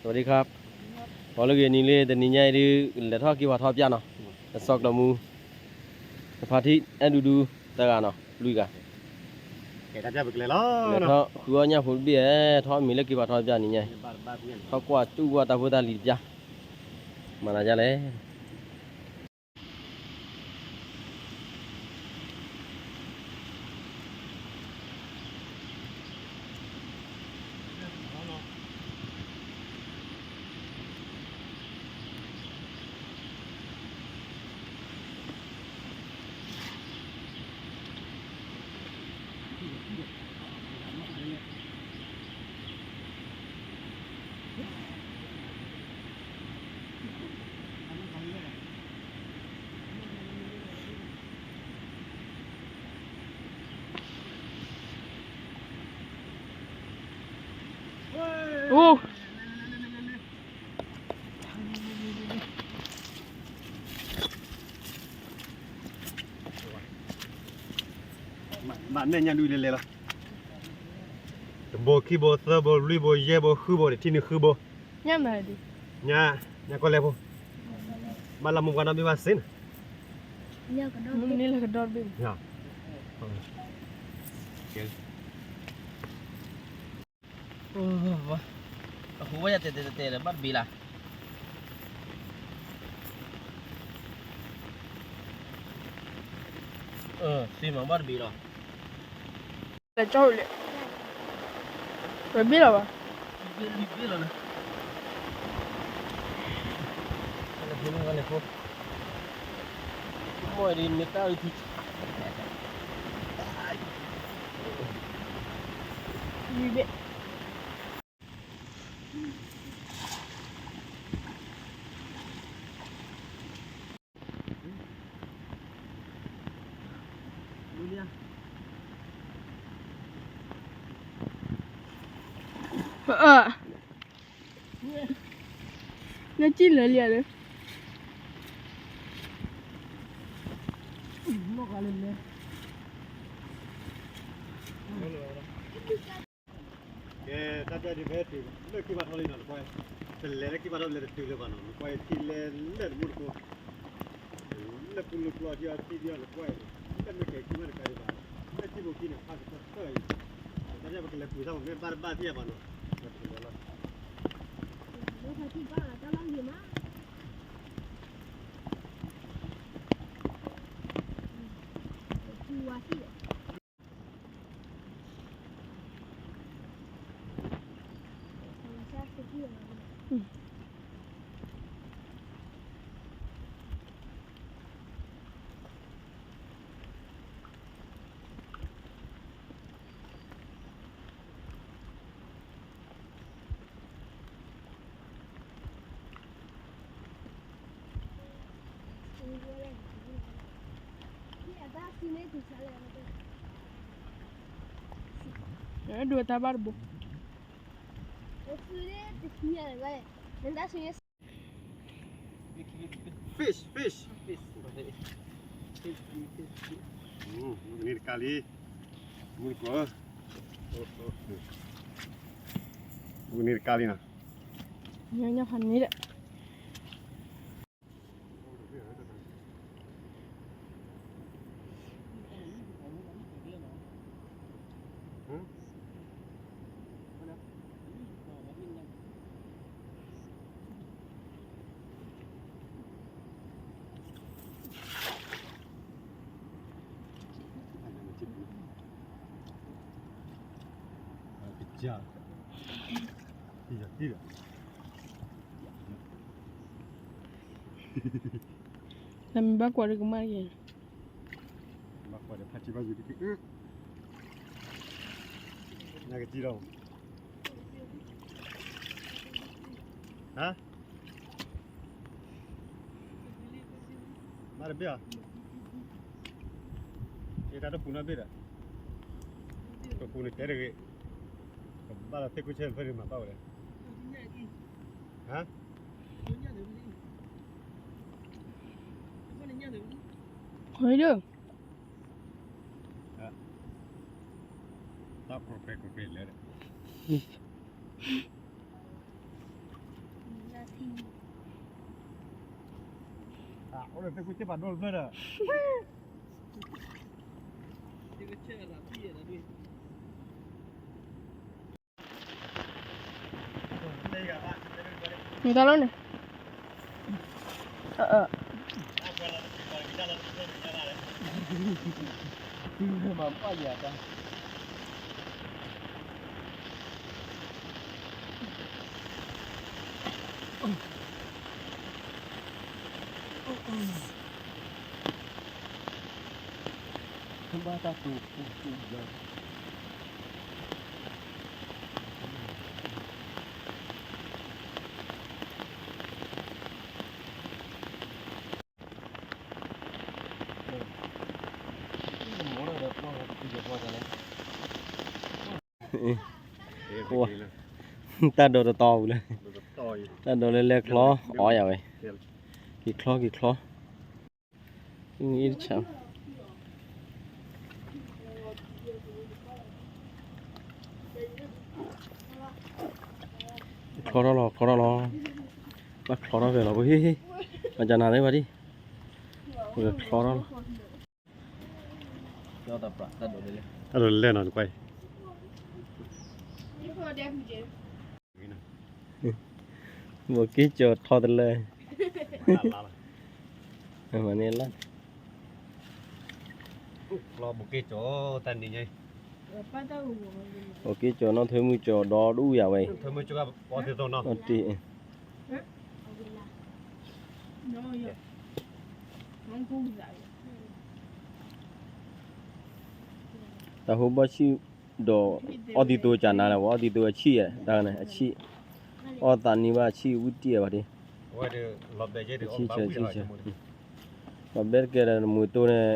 สวัสดีครับ ပှၤလၢဂ့ၤနံၤလၢတနံၤညါအံၤဒုး လဲၤထီၣ်က့ၤပှၤထီပျၢ်နီၤ, အစီၣ်ကျီၢ်မူ တဖါထံအဲၣ်ဒူဒူ တဂၤနီၤ လွံၢ်ဂၤ, လဲၤထီၣ်ဃုအီၣ်ညၣ်ဖိတဘ့ၣ်ဧဲ, ထီၣ်မံၤလၢက့ၤပှၤထီပျၢ်နံၤညါအံၤ, ထီၣ်ကွၢ်တူၢ်ကွၢ်တၢ်ဖိတၢ်လံၤတပျၢ်, မၤနၤဒ်လဲၣ် အိၣ် ဘၣ်နဲၣ်ညါဒုးလဲၤလဲၤလီၤ, တဘိခံဘိသၢဘိလွံၢ်ဘိယဲၢ်ဘိဃုဘိန့ၣ် ထံၣ်န့ၢ်ဃုဘိ, ညါ ညါကီၢ်လဲၢ်ဖိ, ဘၣ်လၢမူပှၤနီတဘ့ၣ်ဘၣ်စ့ၢ်န့ၣ်, မူန့ၣ်လၢကဒီတဘ့ၣ်, အဃိဝဲယတဲတဲတဲတဲဘၣ်တဘ့ၣ်လၢ်, စ့မၤဘၣ်တဘ့ၣ်လီၤ, လဲၤကၠီလဲၣ်, ပဘ့ၣ်လီၤဘၣ်, ဘ့ၣ်လီၤန့ၣ်, လဲၤဖိ မ့ၢ်ဒ်န့ၣ်တၢ်အုထံ ဘ့ၣ် လၢကံၢ်လၢလံလၢ ကဲ တၢ်တဲဒ်ဖဲတုၤ လၢကံၢ်ဘၣ်ထီလံနီၤ နကွၢ်, တလဲၤလၢကံၢ်ဘၣ်ထီလၢတတုၤလၢၤဘၣ်နီၤ နကွၢ်ထံလဲၤလၢတမူတကိး, လၢပူၤလၢပျီထံအီထံဒ်အီၤနကွၢ်, လၢမ့ၢ်ကဲကံၢ်ဘၣ်တကးဒံးဘၣ်, လၢထံဘိးကံၢ်န့ၣ် ဖးကတၢၢ်အံၤ, တၢ်တဲပကလဲၤပှ့ၤသၣ်မ့ၢ်ဘၣ်တဘၣ်သ့ၣ်ညါဘၣ်နီၤ, ပကလဲၤလီၤ ဒိးတၢ်ဘၣ်တဘိ, fish fish, မုၢ်ကနံၤတကးလံ, မုၢ်ကနံၤတကးလံနီၤ, ညါဖးန့ၣ်ဒီး နမ့ၢ်ဘၣ်ကွၢ်ဒီးကမၣ်ယဲၢ်, ဘၣ်ကွၢ်ဒီးဖးထံဘၣ်ယုာ်တက့ၢ်, နကစံးဒီး, ဟါ မၤတဘ့ၣ်ဧါ, ယတၢ်တပူၤနီၢ်ဘ့ၣ်ဒီး, တပူၤန့ၣ်တဲတဂ့ၤ, ကဘၣ်လီၤသ့ၣ်ခိၣ်ဆၢဖဲန့ၣ်မၤဘၣ်ဝဲလဲၣ်, ဟါ, ဟဲဒီး, တၢ်ပရူၤဖရဲးပရူၤဖရဲးလဲၣ်ဒီး, နတၢ်လီၤန့ၣ် ဘၣ်တၢ်တူၢ်ပူၤတူၢ်ယီၤ တၢ်ဒိးတတီပူၤလၢ တၢ်ဒိးလၢလဲၤချီ အီယၤဝဲ က့ၤချီက့ၤချီ ချီထီၣ်လီၤ ချီထီၣ်လီၤ ဘၣ်ချီထီၣ်ဖဲလီၤ ပဟ့ၣ်ဟ့ၣ် မၤကနၤသ့ၣ်ဘၣ်ဒံး ပကချီထီၣ်လီၤ တၢ်ဒိးလဲၣ်နီၤ နကွၢ်အံၤ ဘိးက့ၣ်ကၠီၤထီတလၢ မၤန့ၢ်လၢ ဘိးက့ၣ်ကၠီၤ တၢ်နံၤညါအံၤ ဘိးက့ၣ်ကၠီၤနီၢ်ထွဲမုၢ်ကၠီၤဒီဒူၣ်ယၤဝဲအံၤ တံၢ် တၢ်ဟိဘီၣ်ဆံၣ်ဒီး အီၣ်သံသိကနၤလၢၤ အီၣ်သံသိအဆံၣ် တၢ်န့ၣ် အဆံၣ် အီၣ်သးနံၤဘၣ်အဆံၣ်ဝံၣ်တံၢ်ဘၣ်ဒံး ဆံၣ်ဆံၣ် ပှၤဘဲတကဲဒီးမုၢ်တိၢ်န့ၣ်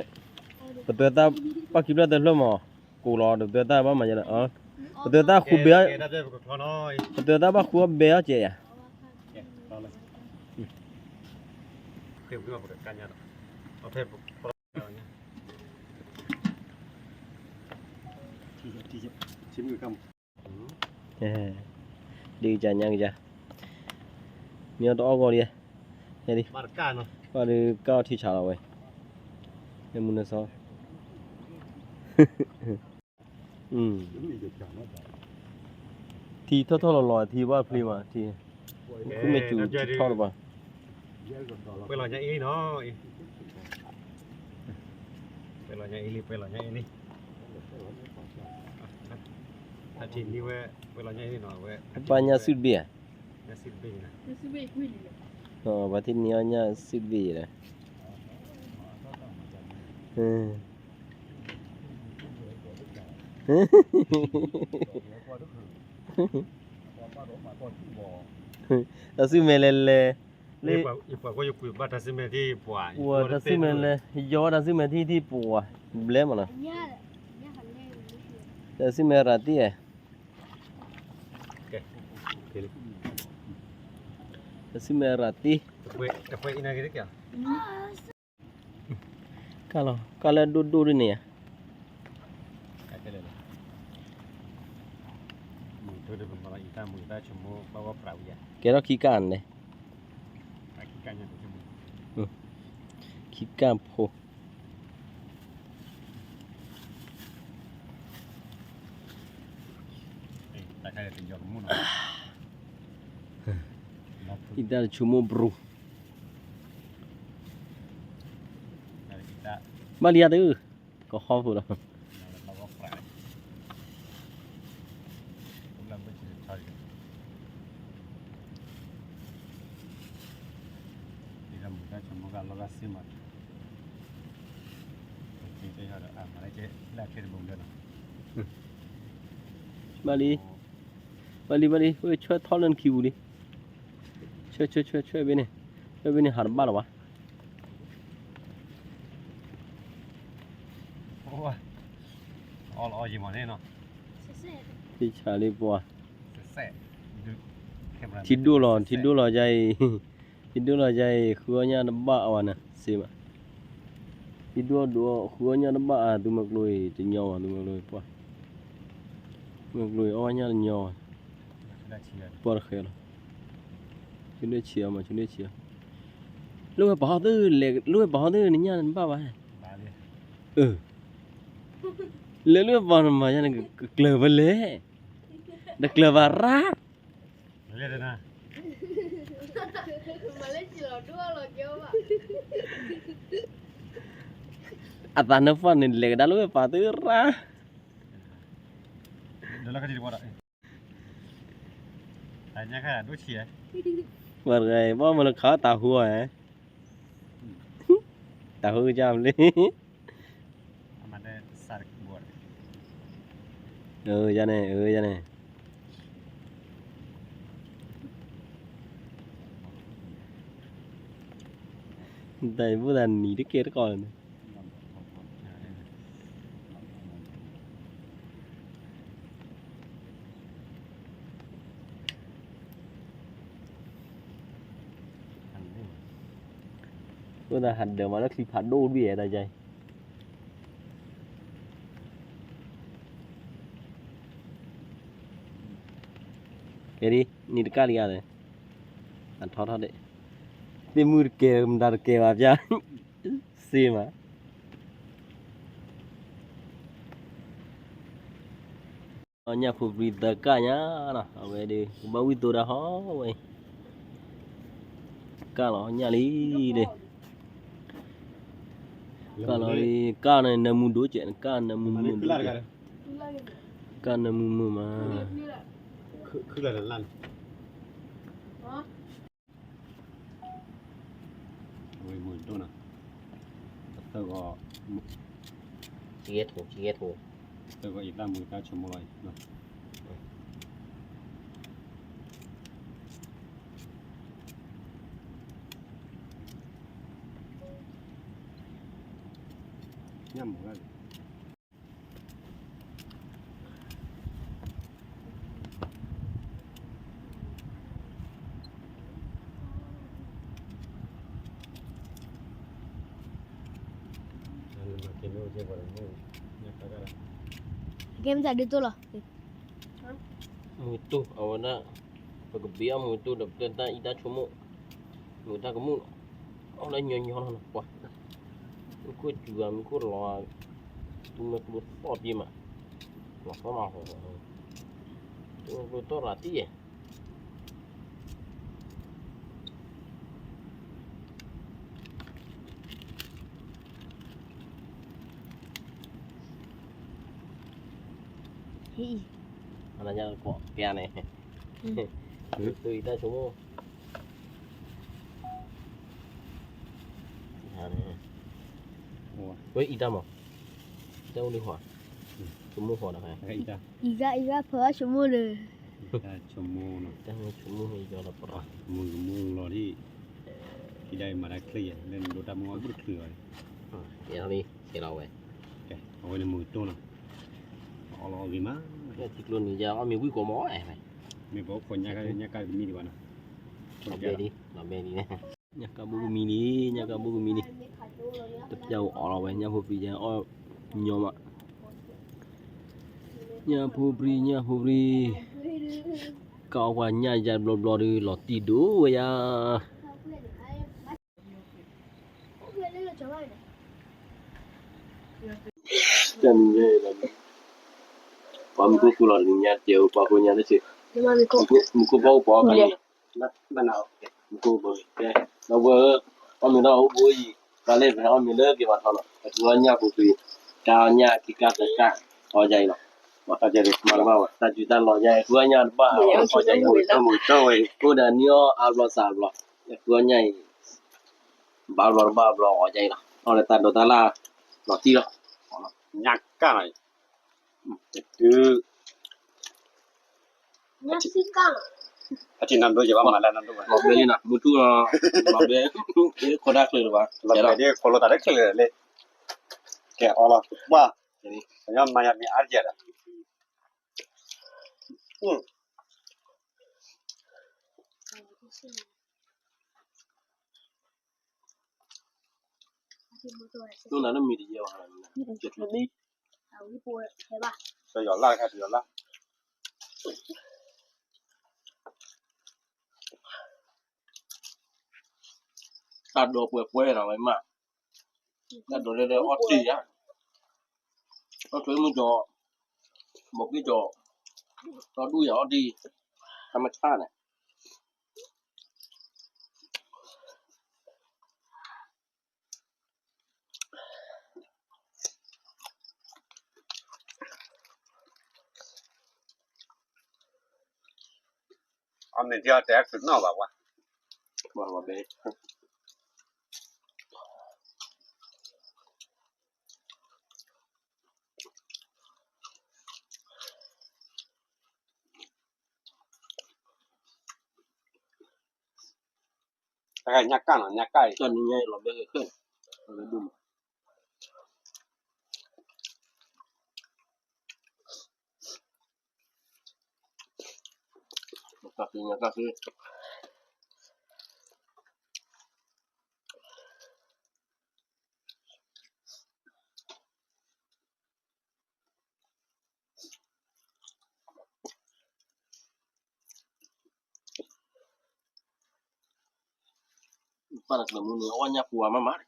ပသွဲသၣ်ပၣ်ခံဖျၢၣ်သၢဖျၢၣ်မး ကိးလီၤ ပသွဲသၣ်ဘၣ်မၤယဲလီၤ ပသွဲသၣ်ဃူဘ့ၣ် ပသွဲသၣ်ဘၣ်ဃူအီၣ်ဘဲအီၣ်ကဲယၤ ဒ်ကစၢ်ညါကစၢ် မ့ၢ်အီၣ်တအီၣ်ဂီၢ်ဒံး ဟဲဒံး ဘၣ်ဒီးကၢ်အီၣ်ထံဆးလီၤဝဲ ဟဲမုၢ်နစီ ထံထီၣ်ထီၣ်လီၤလီၤ ထံဘၣ်ဖျ့ဘၣ် ထံ မ့ၢ်စူၤထီၣ်တဘၣ် ပှဲၤလီၤညါအံၤနီၤ ပှဲၤလီၤညါအံၤလံ ပှဲၤလီၤညါအံၤလံ အထံနံၤဝဲ ပှဲၤလီၤညါအံၤနီၤ အဝဲ ပှၤညါစုတဘ့ၣ်ဧါ ညါစုတဘ့ၣ်န့ၣ် ပှၤထံနံၤအီၣ်ညါစုတဘ့ၣ်ဒီး တၢ်စုမဲာ်လဲၤလဲၤ လၢ ပှၤတၢ်စုမဲာ်လဲၤ ယီၤတၢ်စုမဲာ်ထံထံပှၤ ဘျဲမးနီၤ တၢ်စုမဲာ်ရၤတံၢ်ဧါ တၢ်စုမဲာ်ရၤတံၢ် ကၢ်လီၤ ကၢ်လၢဒိၣ်ဒိၣ်ဒ်န့ၣ်ဧါ ကဲထီၣ်ခံကၢ်န့ၣ် ခံကၢ်ဖိ အံၤတၢ်တဆိကမိၣ်ဘြူၤ ဘၣ်လံယၤသု ကဟီၣ်ဖိလီၤ ဘၣ်လံ ဘၣ်လံ ဘၣ်လံ ဝဲဆှၢထီၣ်လၢနခံပူၤလံ ဆှၢ ဆှၢ ဆှၢ ဆှၢဘ့ၣ်န့ၣ် ဆှၢဘ့ၣ်န့ၣ် ဟးတဘၣ်လၢၤဘၣ် အီၣ်လီၤအီၣ်ယံၤမးန့ၣ်နီၤ ထံဆးလံပှၤ ထံဒိၣ်လီၤ ထံဒိၣ်လီၤယါအံၤ ထံဒိၣ်လီၤယါအံၤ ဃုအီၣ်ညၣ်တဘၣ်အဝဲန့ၣ် စ့မး ထံဒိၣ်ဒိၣ် ဃုအီၣ်ညၣ်တဘၣ်အသုးမုၢ်ကျိအံၤ တညီဘၣ် သုးမုၢ်ကျိအံၤပှၤ မုၢ်ကျိအံၤအီၣ်ညၣ်တညီဘၣ် ပှၤတဃဲလီၤ ဆူလၢဆံးအီၤမး ဆူလၢဆံးအီၤ လၢဝဲပှၤဟီၣ်သု, လၢဝဲပှၤဟီၣ်သု နညၣ်နဘၣ်ဘၣ်. အၢ, လၢလၢပှၤနမၤယါန့ၣ် ကကျၢၤဝဲလဲၣ်, တကျၢၤဘၣ်ရၣ်. အသးနၢဖီၣ်န့ၣ် လဲၤကဒါလၢဝဲပှၤသုရၣ်. ပှၤတဂၤအံၤ ဘၣ်မနုၤခးတၢ်ဟူအီၤ, တၢ်ဟူကစၢ်မလ့, အၢ ယန့ၣ်, အၢ ယန့ၣ်. တၢ်အံၤဘၣ်သးနံၤတကဲတကီၢ်န့ၣ် အဃိသတးဟးဒၢးမးလၢချံဖးဒိၣ်ဒ်အံၤတၢ်ယါအံၤ, ကဲဒ် နံၤတကၢ်လံဧါ, အထီထီၣ်ဒ့ၣ်, သ့ၣ်မုၢ်တကဲ မတၤတကဲဘၣ်ပျၢ်, စ့မး. ညၣ်ဖိပြံသၢကၢ်ညါနီၤ, အဝဲဒုး ကဘၣ်ဝံၣ်သိဒၣ်ဟီဝဲအံၤ, ကၢ်လီၤညၣ်လံဒ့ၣ်, ကၢ်လီၤလံ, ကၢ်န့ၣ်နၢမူဒိၣ်ကဲး, ကၢ်နၢမူမုာ်ဒိၣ်ကဲး, ကၢ်နၢမူမုာ်မး. အဝဲမုာ်ဒိၣ်နီၤ, ပသၢဂီၤ, ကဲထိ, ကဲထိ, ပသၢဂီၤအံၤ သၣ်မုာ်တၢ်ဆိကမိၣ်လီၤအံၤ, ညၣ်မုာ်လၢ ကဲမတၤဒုးတိၢ်လီၤ, မုာ်တိၢ်အဝဲဒၣ်, ပကဘ့ၣ်အီၣ်မုာ်တိၢ်ဒီးပတၢ်အံၤတၢ်ဆိကမိၣ်, မုာ်တၢ်ကမူၣ်လီၤ, အီၣ်လၢညီညီလီၤနီၤ, ပှၤ, မူခိၣ်စူၤဧါ မူခိၣ်လီၤဧါ, တူၢ်မ့ၢ်ကျိသီၣ်ပ့ၤမး, လီၤသီၣ်မးဟီ, တူၢ်မ့ၢ်ကျိသီၣ်ရၤတံၢ်ဧါ. အနညါကီးကဲန့ၣ်, သုအံၤတၢ်ဆိကမိၣ်, ဝဲအံၤတၢ်မး, တၢ်အိၣ်လၢဟီ, ဆိကမိၣ်ဟီဒီး, အံၤတၢ်အံၤတၢ်ဖၢဆိကမိၣ်လၢ, ဆိကမိၣ်, တၢ်ဆိကမိၣ်ယီၤဒီးပှၤ, မုာ်ကမူၣ်လီၤဒ်, ခံဒၣ်အံၤမၤတၢ်ချ့ယဲၢ် လၢနဒိတၢ်မုၢ်အီၣ်ဘူးတချုးဘၣ်, ကဲလီၤဝဲ, အဝဲန့ၣ်မုာ်တိၢ်နီၤ, အီၣ်လီၤအီၣ်ဂ့ၤမး, ထံကျိနံၤယါအီၣ်မ့ၤဝံၣ်ကိးမးအဲၣ်, မ့ၢ်ပအိၣ်ခိးညၣ်ကါ ညၣ်ကါတမံၤဒံးဘၣ်နီၤ, လီၤဘဲဒ်, လီၤဘဲဒ်န့ၣ်, ညၣ်ကါဘိကမံၤလံ, ညၣ်ကါဘိကမံၤလံ, တပျၢ်အိၣ်အီၣ်လီၤဝဲ ညၣ်ဖိပြံယါအီၣ်ညီမး, ညၣ်ဖိပြံ ညၣ်ဖိပြံ, ကၢ်အီၣ်ပှၤညၣ်ယါဘျီဘျီဒီး လီၤတံၢ်ဒိၣ်ဝဲယါ. ပှၤမူခိၣ်ဃုလီၤတနံၤညါ တကဲးဧိၤ ပှၤဖိညါတစဲး, မူခိၣ်ဘီၣ်အိၣ်ပှၤအီၣ်ခါန့ၣ်, မူခိၣ်ဘီၣ်, ကဲ, ဒီပုၢ်ဝဲၢ်ဧၢ, အီၣ်မ့ၤဒီးအိၣ်ဘှံးအံၤ, ပှၤလၢပဟဲအီၣ်မ့ၤလၢက့ၤပှၤထီလီၤ, အဃုအီၣ်ညၣ်ပူၤကွံာ်, တၢ်အီၣ်ညၣ်ခံကၢ်သၢကၢ်, အီၣ်ယါအံၤလီၤ, ဘၣ်ဃးကဲမၤတဘၣ်ဝဲ တၢ်စုတၢ်လီၤယါအံၤ ဃုအီၣ်ညၣ်တဘၣ်, အီၣ်ယါအံၤ, အိၣ်ဒီးနံၤအီၣ်အါဘျီစှၤဘျီ, ဃုအီၣ်ညၣ်အံၤ ဘၣ်ဘျီတဘၣ်ဘျီအီၣ်ယါအံၤလီၤ, အီၣ်လၢတၢ်ဒိးတၢ်လၢ်, လီၤတံၢ်လီၤ, ညၣ်ကၢ်လီၤ, တုၤ အထံၣ်နၢ်ဒိယဘၣ်မနုၤလဲၣ်နၢ်ဒိဝဲ လီၤဘဲလံနီၤ မုၢ်ထူၣ်လီၤ, လီၤဘဲ, ခိးတၢ်ချၢလၢၤဘၣ်, လီၤဘဲဒ်ခိးလိာ်သးတချၢလၢၤလံ, ကဲအီၣ်လီၤ, ဘၣ်, ကညီမၤယၤမ့ၢ်အါတကဲးဒီး, တိၢ်နၤလၢမံၤတယဲၢ်ဘၣ်, တယီၤလၢ်တခါ တယီၤလၢ်. တၢ်ဒိးပှဲၤပှဲၤနီၤဝဲမး, တၢ်ဒိးလၢအီၣ်တ့ၢ်ယၤ, အီၣ်ထွဲမုၢ်ကီၤ, ဘီးက့ၣ်ကီၤ, ဒီဒူၣ်ယၤအီၣ်တ့ၢ်, အမဆါန့ၣ် အမ့ၢ်ဒ်အီၤတဲအခိၣ်နီၣ်ဘၣ်ဝဲ, ဘၣ်ဘၣ်ဘဲ, တၢ်ညါကၣ်နီၤ ညါကၣ်အံၤ, တၢ်နံၤညါအံၤလီၤဘဲကခဲ, လီၤဘဲဒိၣ်မး, တၢ်ဃ့ညါတၢ်ဃ့ ပၢ်တၢ်ကျၢၤမူန့ၣ် အီၣ်ညၣ်ပူၤအါမးမး,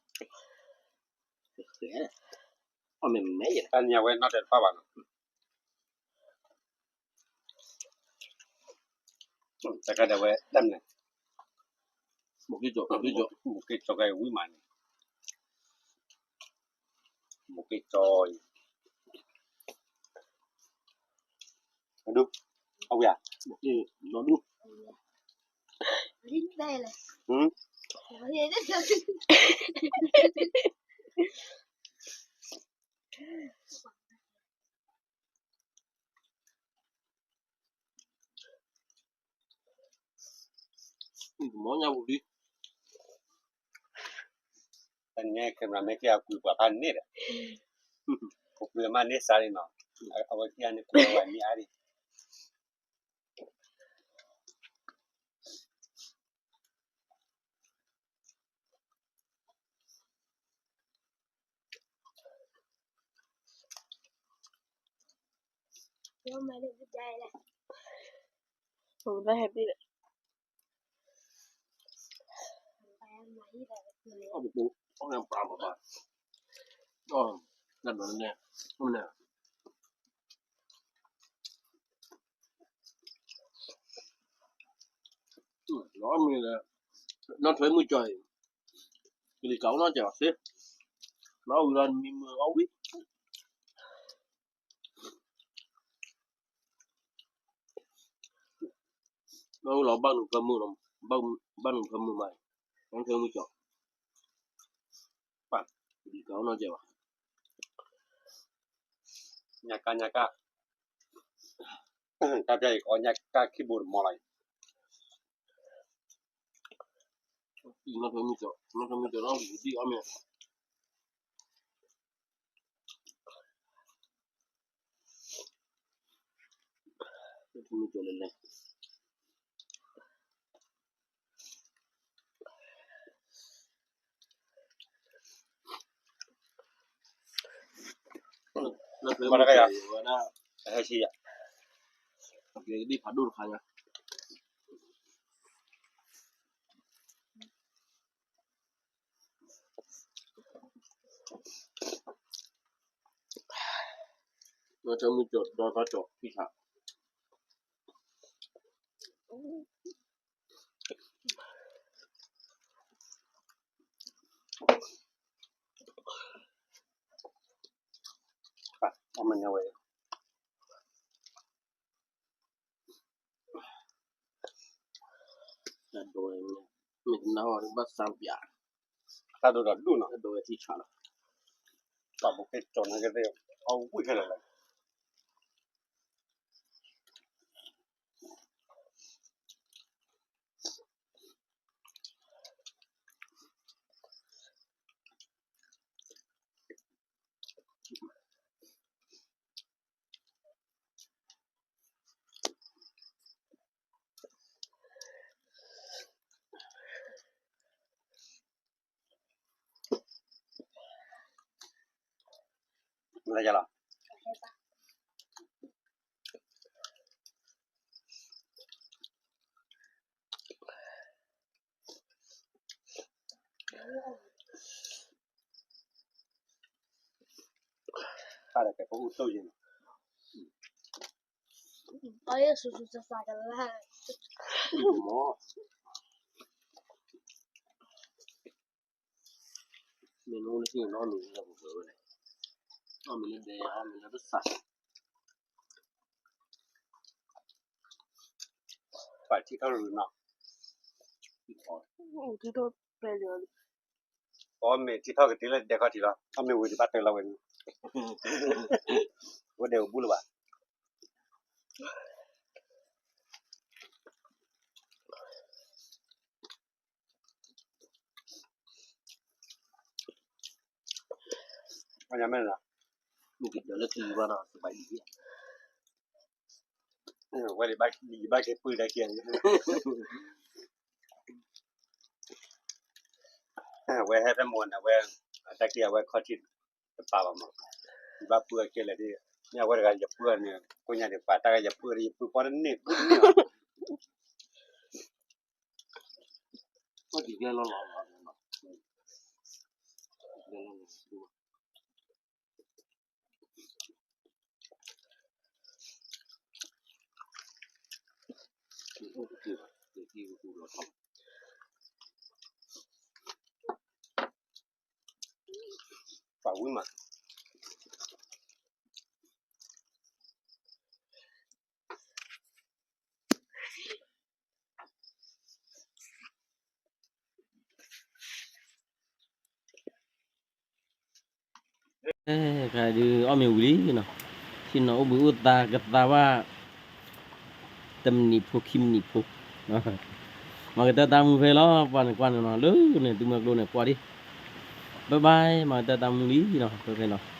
အီၣ်မ့ၢ်မဲယဲၢ်, တၢ်နံၤညါဝဲနီၢ်တဲတဖၣ်ဘၣ်နီၤ, တၢ်ကဒၣ်ဝဲတၢ်မနုၤ, ဘိးက့ၣ်ကီၤ ဘိးက့ၣ်ကီၤ ဘိးက့ၣ်ကီၤကဲဝံၤမးန့ၣ်, ဘိးက့ၣ်ကီၤအံၤ, အဒူၣ်, အဝဲ, ဘိးက့ၣ်ကီၤဒူၣ် မီၢ်ညၣ်ပူၤလံ, တနံၤညါ camera man က့ၤအကွံာ်ပှၤဖးန့ၣ်ဒီး, ပကွံာ်မးန့ၢ်စါလံနီၤ, အဝဲက့ၤအန့ၣ်ကွံာ်ဝဲန့ၢ်အါလံ. လီၤမ့ၢ်လၢ နီၢ်ထွဲမုၢ်ကီၤအံၤ ကလံၤကးအိၣ်နီၢ်ကီၤစ့, နီၢ်ဝံၤလီၤမံမုာ်အီၣ်ဝံၤ, နီၢ်ဝံၤလီၤဘၣ်နုာ်ဖၢမုာ်လီၤ, ဘၣ်နုာ်ဖၢမုာ်မး, နီၢ်ထွဲမုၢ်ကီၤ, ပၢ်, ကလံၤကးအိၣ်နီၢ်ကီၤဘၣ်, ညါကၣ်ညါကၣ်, တၢ်ပျၢ်အံၤ ကီညါကၣ်ခံဘိတမီလီၤအံၤ. နီၢ်ထွဲမုၢ်ကီၤ, နီၢ်ထွဲမုၢ်ကီၤနီၢ်ဝံၤဒံၣ်အီၣ်မ့ၢ် မုၢ်ကီၤလဲၤလဲၤ, နီၢ်ထွဲမုၢ်ကီၤဝဲဒၣ်, ဟဲဆံယၤ, ဒ်ဖးဒိၣ်တခါညါ နီၢ်ထွဲမုၢ်ကီၤဒီးနီၢ်ကီၤဖံဆး, အီၣ်မ့ၢ်ညါဝဲ တၢ်ဒိးဝဲ, မ့ၢ်တနာ်အီၤဘၣ်သးပျး, တၢ်ဒိးဒီးဒူၣ်နီၤ, တၢ်ဒိးဝဲထံဆးလီၤ, တၢ်ဘိးက့ၣ်ကီၤန့ၣ်ကသ့ၣ်, အဝံၣ်ခဲလၢာ်လီၤ. မ့ၢ်လၢယလီၤ. တၢ်ဒီးကဲပအိၣ်တိၢ်ယဲၢ်န့ၣ်, မ့ၢ်နအိၣ်လၢဟံၣ်နီတမံၤလၢပှဲၤဝဲလဲၣ်, အီၣ်မ့ၤလၢဒဲယၤ အီၣ်မ့ၤလၢပသး, ပှၤထံထီၣ်ရူၤနီၤ, အီၣ်မ့ၤထံထီၣ်ကတ့ၢ်လၢဒဲခီၣ်ထံးလီၤ, အီၣ်မ့ၤဝံၤဒံးဘၣ်တၢ်လီၤဝဲန့ၣ်, ဝဲဒဲကဘူၣ်လၢၤဘၣ်. အညါမ့ၢ်လီၤ, မ့ၢ်ကဒၢလၢခံဘၣ်နီၤ, ဝဲဒၣ်ယဘၣ်က့ၤပုၢ်တၢ်ခံ, ဝဲဟဲဖဲမိၢ်န့ၣ် ဝဲ, အတၢ်က့ၤအဝဲခီၣ်ထံးတပာ်ဘၣ်မး, ယဘၣ်ပုၢ်အကဲလဲၣ်ဒ်, မ့ၢ်အဝဲတဂၤယပုၢ်န့ၣ် ကိးညါန့ၣ် ပှၤတၢ်ဂၤယပုၢ်ဒီး ယပုၢ်ပီၢ်တန့ၢ်ပုၢ်တန့ၢ်ဘၣ်. ပှၤဝံၣ်မး ခါဒုးအီၣ်မ့ၤဝံၤလံနီၤ, ဆ့ၣ်နီၤအိၣ်ဘှံးအိၣ်သါကသါဘၣ် တမံးနံးဖိခံမံးနံးဖိ, မၤကတၢၢ်တၢ်မူဖဲလီၤ, ပှၤန့ၣ်ကွၢ်န့ၣ်နီၤ, လၢန့ၣ် သုမွဲကျိန့ၣ် ကွၢ်ဒံး, bye bye, မၤကတၢၢ်တၢ်မူလံနီၤ, ဖဲဖဲနီၤ.